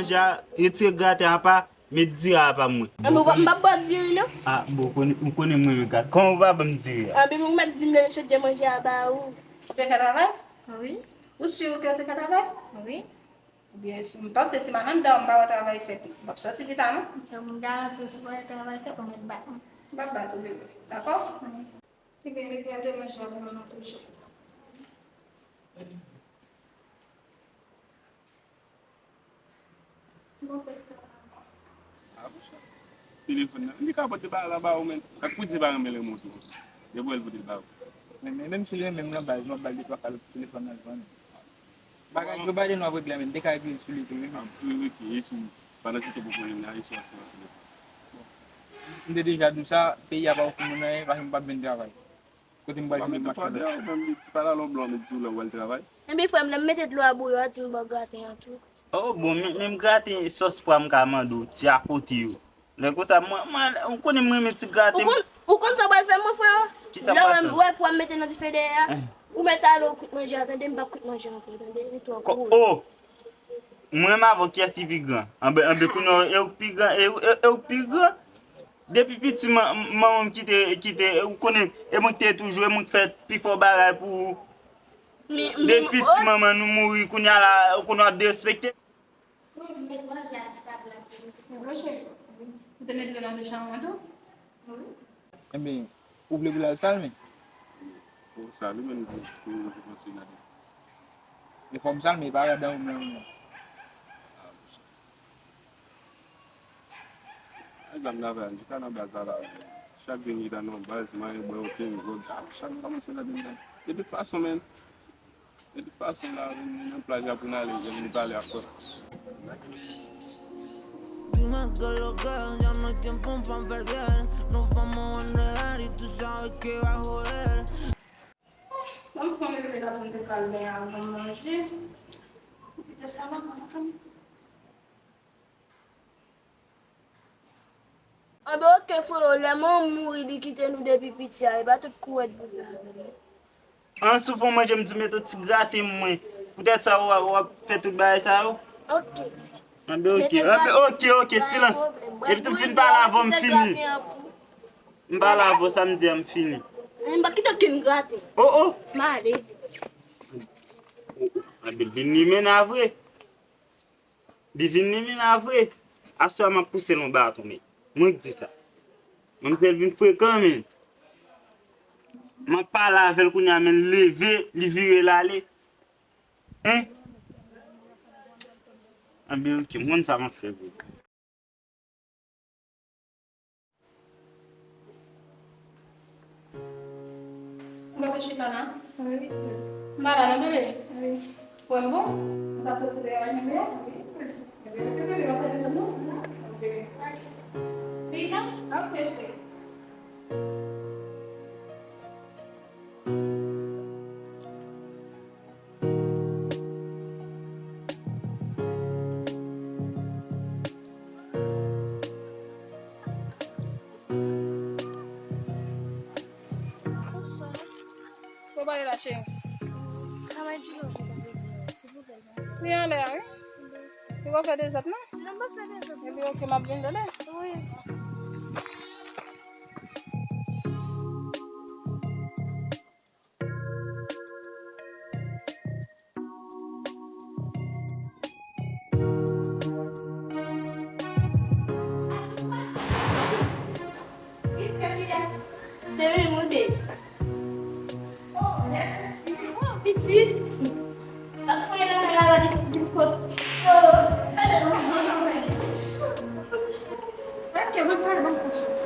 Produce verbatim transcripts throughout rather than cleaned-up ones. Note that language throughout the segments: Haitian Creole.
Manje a, retire graten apa, met diri apa mwen. Anben, m p ap ba w diri, non. Ah, bon, ou konnen, ou konnen mwen renmen graten. Kòman ou pa ban m diri a? Anben, ou mèt di m lè mesye te manje a ba ou. Ou te fè travay? Wi. Ou si ke ou te fè travay? Wi. Ebyen, si m panse si m al anndan, m pa wè travay fèt, m p ap sòti pita, non. Donk, m garanti w, si w pa wè travay fèt, ou mèt bat mwen. M p ap bat ou, bebe. Dakò? Wi. Ebyen, rete a demen, jan pou mwen nan toujou. Bon, pèp la. Ah, monchè. Telefòn nan. Li ka pote bagay la ba ou, men. Ak pou di pa renmen lè montre w. Depi w wè l pote l ba ou. Men, men menm si l renmen m nan baz, m ap ba l de twa kal telefòn nan vann. Bagay global nou ap regle, men. Te ka regle sou li tou, wi. Ah, wi, wi, ki e sou, pandan se te pou konnen m nan, e sou asirans telefòn. M te deja di w sa, peyi a pa ofri moun anyen, paske m p ap vin travay. Kote m pral jwenn machann? Ou pa mete twa deyò, ou pa mete ti pala lòblò, men di w lè w al travay. Enben, frè m, lè m mete dlo a bouyon an, di m ba w graten an tou. Oh, bon, men, menm graten sòs pwa m ka mande w, ti akote yo. Lè konsa, mwen, mwen, ou konnen mwen renmen ti graten. Ou konn, ou konn sa w pral fè mwen, frè? Kisa m pral fè? Lè w wè pwa m mete nan dife dèyè a, ou mèt ale, ou kwit manje a, tande, m p ap kwit manje a ankò, tande, li twò gwo. Oh! Mwen m avè w kiyès ki pi gran? Anben, anben, kounye a, e ou k pi gran, e, e, e ou k pi gran? Depi piti, man, manman m kite, kite, ou konnen, e mwen k te toujou, e mwen k fè pifò bagay pou ou. Depi piti, manman nou mouri, kounye a la, ou konnen w ap derespekte. Ou di met manje a sou tab la pou mwen. Ou te met dlo nan douch an mwen tou? Enben, ou vle pou l al salmen? Fò w salmen pou, pou, pou kòmanse gade. E fò m salmen, e pa radan ou menm non. A, monchè. Ay, zam nan vre, jika nan baz la la. Chak jou m chita nan baz, manyen, bwè, okenn gwòg. A, monchè, m kòmanse gade m nan. De tout fason, men. De tout fason, la, vin nan plaj la pou n ale, vin pale a fòt. Dime qué es lo que, ya no hay tiempo pa perder. Nos vamos a donde y tú sabes que va a joder. Ban m fè yon leve la pou m te ka al benyen avan m manje. Kite sa la, mwen, atann. Anben, oke, freo, lè manman w mouri, li kite nou depi piti a, e pa tout kouwèt boul la. An, si w fè w manje, m di w mete yon ti graten mwen. Poutèt sa, w ap, w ap fè tout bagay sa yo? Oke. Anben, oke. Anben, oke, oke, silans. Epi tou m fin pale avè w, m fini. M pale avè w, sa m di a, m fini. M pa kite okenn graten. Oh, oh. M ale. Anben, l vin limen la vre. Li vin limen la vre. Aswè a m ap pouse l yon baton, men. Mwen k di sa. Manmzèl vin frekan, men. M ap pale avè l kounye a, men l leve, li vire l ale. Hein? Anben, oke, m konn sa m ap fè pou ou. Ou pa vle chita la? Wi. M pa la non, bebe. Wi. Ou wè m bon? Ou ka soti deyò a, janbe a? Wi. Ebyen, oke, bebe, m ap fè de zòt non. Oke. Lina? Oke, cheri. Bonswa. Kote w prale la, cheri? Travay di lòt, silvouplè. Li anlè a, wi. Li pa fè dezòd, non? Non, m pa fè dezòd, non. Epi, oke, m ap vin, tande? Wi. Se mwen, mwen, bebe. Oh, pitit. Ap fè la, la, la, pitit, vin kot. Oh. Ok, mwen pral ban m konfyans.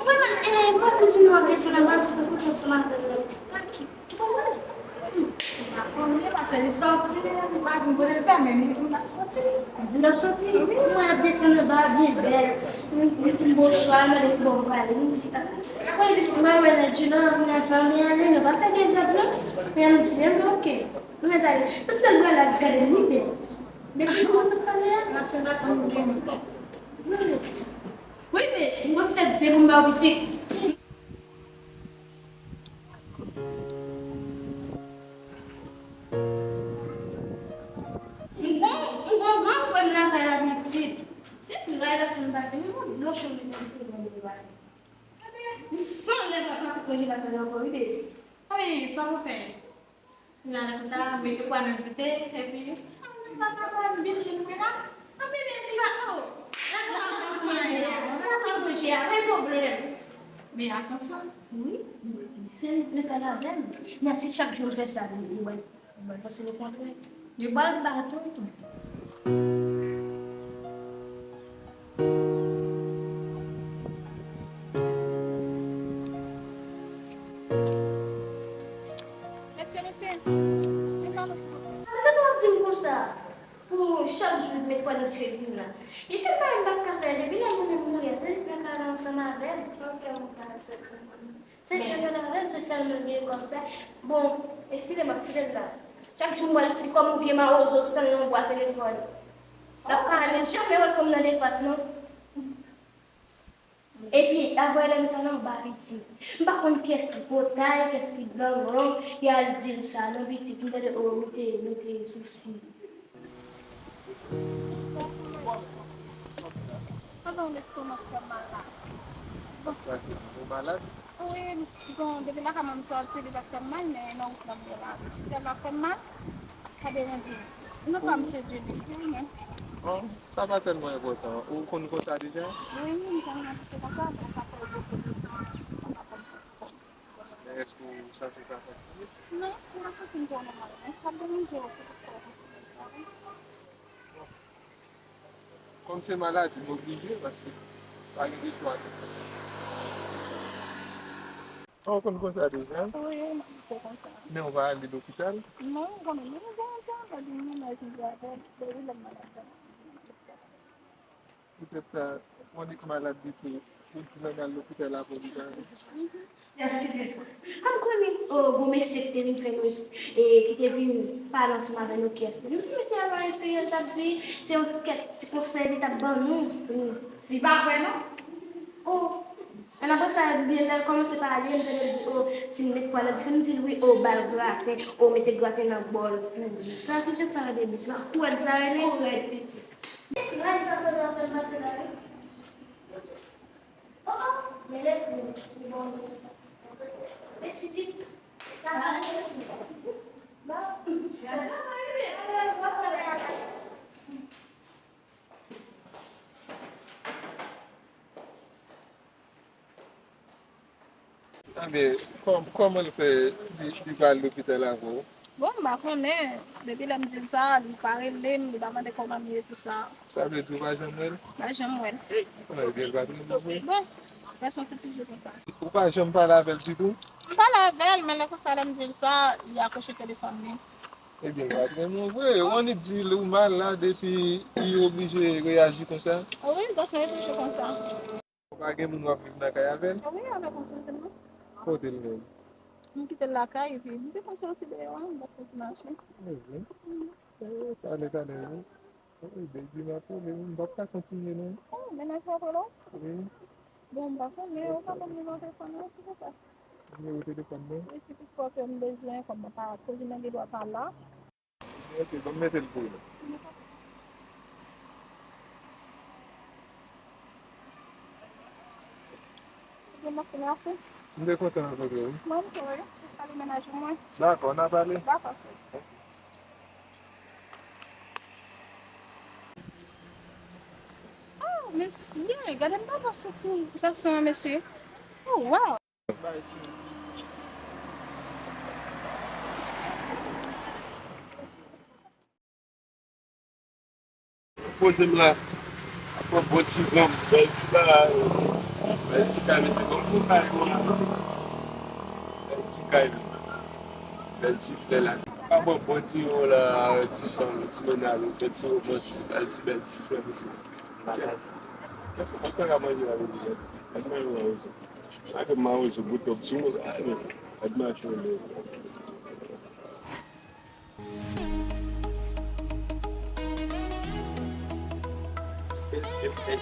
Mwen, eh, mwen bezwen nou ap desann anba, tout kote ansanm avè l, la pitit. Ki, ki pa vre? Hmm. M pa konnen, paske li sòti, li pa di m kote l fè, men li di m l ap sòti. Li di l ap sòti? Wi. Mwen ap desann anba, byen bèl. Li di m bonswa, mande ki bò m prale. M di, ah, konnen pitit mwen, mwen nan Djounan, mwen nan fanmi an, nou pa fè dezòd, non. Men nou di, ah, oke. Nou mèt ale. Tout lè l prale, l ap gade m, li bèl. Depi nou di tout pale a. Wi, men, m gon ti tèt di pou m ba w pitit. Manje la fè ankò, wi, bebe. Wi, sa w fè? Jan konsa, mete pwa nan dife, epi, ah, mwen pa ka fè vin vin mwen la. Anpi, men si la, oh, la, la, la, manje a, la, la, manje a, pa gen pwoblèm. Men atansyon. Wi, men fè l, men pale avè l. Men si chak jou l fè sa, li, li wè, li wè, se le kontrè. Li ba l baton tou. Mesye, mesye, vin ba nou. Sa w ap di m konsa? Pou chak jou l met pwa nan dife vin la. Li te pale m pa t ka fè, depi lè mwen menm mwen rete, li pa pale ansanm avè m. Ok, mwen pa aksepte. Se li menm avè m, se sèl mwen gen kòm sa. Bon, e file m ap file l la. Chak jou m wè l, li kòm yon vye mawozo, tout tan l nan bwa telefòn. L ap pale, janm wè fanm nan de fas, non. Epi, avè lè m t al anba pitit, m pa konn kiyès ki potay, kiyès ki blan long, ki al di l sa, non, pitit, m tande, o, nou te, nou te sousi. Pandan lestomak fè m mal la. Ou malad? Wi, bon, depi lakay mwen m sòti, li pa t fè m mal, men nan wout la m ye la. Li tèlman fè m mal, sa deranje m. Nou pa misye Djeni, wi, men. Bon, sa pa tèlman enpòtan. Ou konn konsa deja? Wi, m konn konsa, men sa fè yon bout de tan, m pa konn sa. Men èske w santi w ka kontinye? Non, m pa santi m twò nòmal, men sa deranje w, se pou sa w kontinye travay. Kòm se maladi, m oblije, paske pa gen de chwa. Ou konn konsa deja? Wi, m abitye konsa. Men ou pa ale lopital? Non, m konnen, men m gen yon travay, m gen yon travay, depi lè m malad la. Poutèt sa, ou annik malad li tou, ou di l al lopital apre li ta. Kiyès ki di sa? A m konnen, o, bon mesye ki te vin fè nou, e, ki te vin pale ansanm avè nou, kiyès li? M di mesye a pa yon serye, l t ap di, se yon kèk ti konsèy li t ap ban nou. Li pa vre, non? O, ann apre sa, byen lè l kòmanse pale, m tande l di, o, si m met pwa nan dife, m di l wi, o, ba l graten, o, mete graten nan bòl tou. Sa, ki jan sa rele, bis la? Kouwèt sa rele? Kouwèt, pitit. Se kray sa fè nan fè l pase la, wi. Oh, oh, men lè kou, li bon. Mes pitit. Sa va, men lè kou. Bon. Ebyen, kòm-, kòman l fè li, li pa al lopital avè w? Bon, m pa konnen. Depi lè m di l sa, li pa rele m, li pa mande kòman m ye, tou sa. Sa vle di ou pa janm wè l? Pa janm wè l. Ebyen, l pa t renmen w vre? Bon, gason se toujou konsa. Ou pa janm pale avè l ditou? M pale avè l, men lè konsa, lè m di l sa, li akwoche telefòn li. Ebyen, l pa t renmen w vre. Ou annik di l ou mal la, depi li oblije reyaji konsa? Wi, gason se toujou konsa. Ou pa gen moun w ap viv nan kay avè l? Wi, avèk yon sèl moun. Kote l menm? M kite l lakay, epi m te konn soti deyò a, m t ap fè ti mache. Wi. Eh, talè, talè, wi. Wi, baby, m ap rele w, m p ap ka kontinye, non. Oh, mennaj la ap rele w? Wi. Bon, m pa konnen, ou ka ban m nimewo telefòn nan, silvouplè? Nimewo telefòn mwen? Wi, si toutfwa ke m bezwen, kòm mwen pa, kouzin nan gen dwa pa la. Ok, ban m mete l pou ou. Ok, mèsi, mèsi. M te kontan rankontre w, wi. Mwen tou, wi. Salye mennaj mwen. Dakò, n a pale. Dakò, cheri. Oh, mesye, gade m pa wè sou ti gason an, mesye. Oh, wow. Poze m la. Ap pran bon ti van, bèl ti bagay. Bèl ti kay, mesye, bon pou kay, bon la, mesye. Bèl ti kay, bèl ti flè la. Ap pran bon ti yo la, ti fanm, ti mennaj, fè ti romans, bèl ti, bèl ti flè, mesye. Mesye, mwen pa ka manje la, mesye. Mwen manje la, mesye. Ak mawozo, boutòp sou mwen, ak mache, men. Ou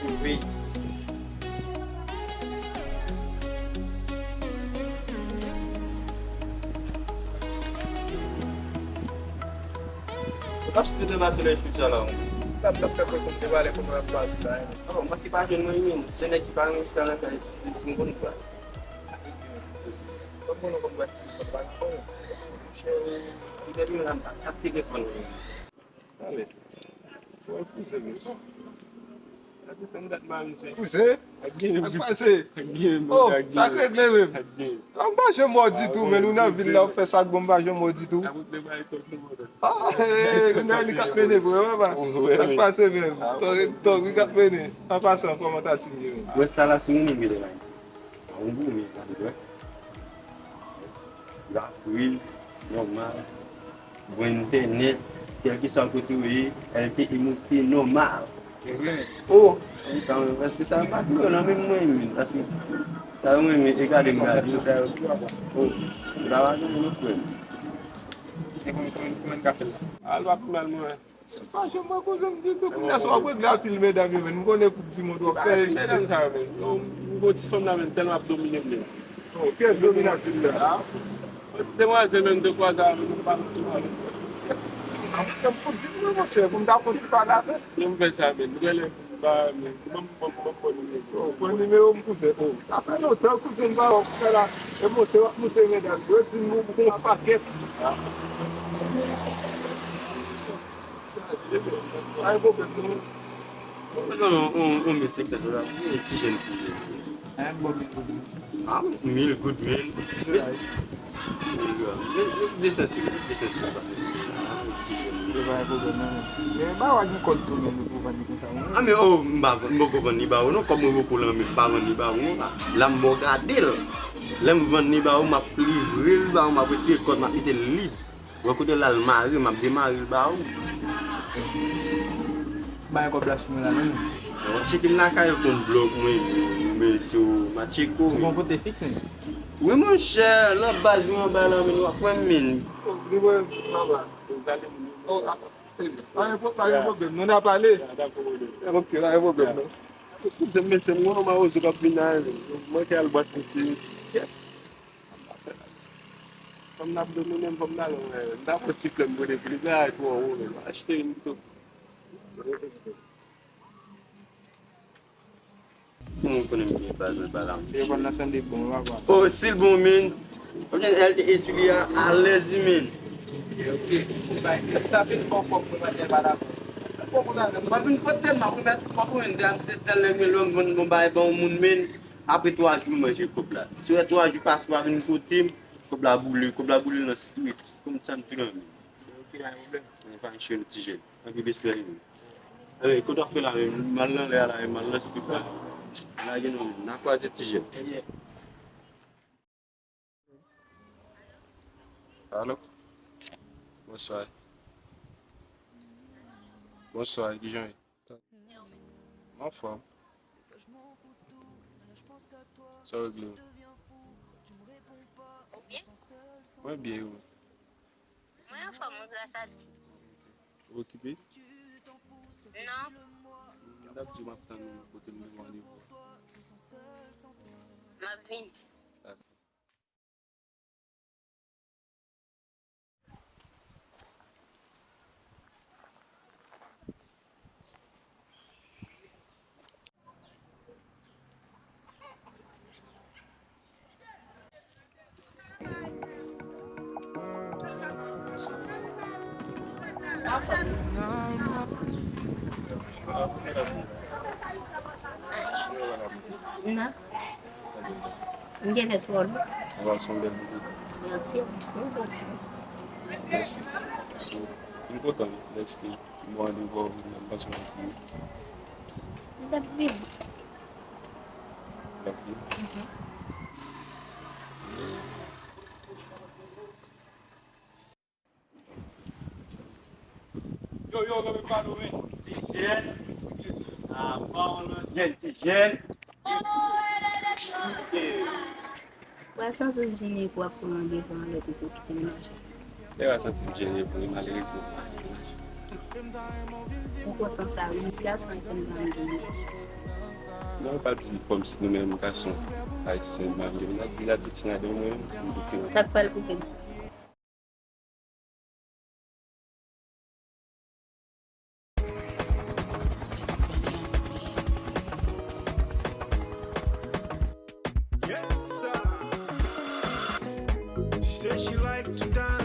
t ap site de mache nan epi sa la, wi. Sa m t ap fè kòm te pale kòman ap pale la, wi. Mwen ki pa jwenn mwen, men se nèg ki pa renmen chita nan kay, si m konn plas. Konnen kòm wè, se pa nan konnen. Monchè, li te vin la, m pa t ap te defann li. Ale. Wè, kouzen m. Sa te fè m dat mari se. Kouzen? Ak gen sa k pase? Ak gen. Oh, sa k regle menm? Ak gen. An pa janm wè w ditou, men ou nan vil la, w fè sa k bon, m pa janm wè w ditou. Ah, eh, kounye a li k ap mennen vre, wè, pa. Sa k pase menm? Tòg, tòg, li k ap mennen. An pasan, kòman Tati ye menm? Wè sa la, sou yon nime de la. Yon goumen, sa vle di, wè. Lafriz, nòmal. Bon entènèt, kèlkeswa kote w ye, L T E monte nòmal. Oh, kontan, paske sa pa dlo nan menm mwen menm, paske sa yo renmen, e gade m gade, sa yo, oh, m ta va nan menm frè m. E konbyen, konbyen, konbyen n ka fè la? Al, w ap mal mwen. Se pa janm wè kouzen m ditou, kounye a sa w ap regle a pil medam yo, men m konnen koup di mond w ap fè. Medam sa yo, men. Yo, m gon ti fanm la, men, tèlman ap domine m, men. Oh, pyès dominatris sa a. Demwazèl menm de kwa sa, men, m pa konn si mwen. Ap fè m kouzen mwen, monchè, pou m ta fon ti pale avè l. Lè m fè sa, men, m rele, m pa, men, ban m, ban m, ban m bon nimewo. Oh, pran nimewo m, kouzen. Oh, sa fè lontan, kouzen, m pa wè w fè la. E monte, w ap monte medam. Yo di m ou, ou gon pakèt. Pa gen pwoblèm, non. Non, non, on, on mil senk san dola. E ti jèn, ti jèn. A, mil goud, men. Men, men, men, de san sou, de san sou, pa. Ti jèn. Pa gen pwoblèm, non. Men, ba w gen kòd tou, men, pou vann li konsa, wi. A, men, oh, m pa vann, m poko vann li ba ou, non. Kòb mwen poko lan men, m pa vann li ba ou, non. La, m ba w gade l. Lè m vann li ba ou, m ap livre l ba ou, m ap retire kòd, m ap mete l lib. Wè kote l al mare, m ap demare l ba ou. Bay kòb la sou mwen la, non. Ou tcheke m lakay ou konn blòk mwen, men si w ma tcheke w. Ou gon kote fiks, men? Wi, monchè, nan baz mwen anba la, men w ap wè m, men. Oh, li wè m anba. Oh, ah, eh, pa gen pwoblèm, nou na pale. Ok, pa gen pwoblèm, non. Kouzen m, mesye, m gon mawozo k ap vin la, men. Mwen ki al bwase, mesye. Fòm n ap domine m, fòm n al, m ta fè ti flè m kote pou li travay twò wo, men achte youn pito. Kòman w konnen m byen pa jwe bal la? Telefòn nan sonde bon, papa. Oh, si l bon, men. Kòm L T E sou li a, alèz, men. Ok, si bay, sa vin fò kòb mwen pa gen pa dakò. M pa vin kote m, m ap remèt, m ap remèt dam se sèl lè gen lòm vann bon bagay ban yon moun, men. Apre twa jou, m manje kòb la. Si w wè twa jou pase, w pa vin kote m, kòb la boule, kòb la boule nan street. Kòm sa m tou nan men. Ok, pa gen pwoblèm. Men pa gen cheri ti jèn. Anpi bèsè li. Anben, kote w ap fè la menm? M al nan lè a la, m al nan street la. Lage non, n a kwaze ti jèn. Alo? Bonswa. Bonswa, kijan w ye? M anfòm. Sa w regle w? Ou byen? Mwen byen, wi. Mwen anfòm, wi, gras a Dye. Ou okipe? Non. M t ap di w m ap tann ou kote m gen randevou. M ap vini. Dakò. Non. M genlè twò lou. Ou pa son bèl bebe. Mèsi. Mèsi. M kontan dèske m randevou avè w, m panse w ap vini. M t ap vini. M t ap vini. Mhm. Yo, yo, yo, yo, yo, yo. Ti jèn. Ah, pa w nan jèn, ti jèn. Ou pa santi w jennen pou w ap pran randevou anlè tout ou kite menaj ou? Lè w a santi m jennen pou li, malerezman, m pa gen menaj. M kontan sa, wi. Gason ayisyen pa renmen menaj. Non, pa di kòmsi nou menm gason ayisyen pa renmen menaj. Di la, di ti nèg mwen, m di ke. Sa k pral koupe m? Say she like to dance.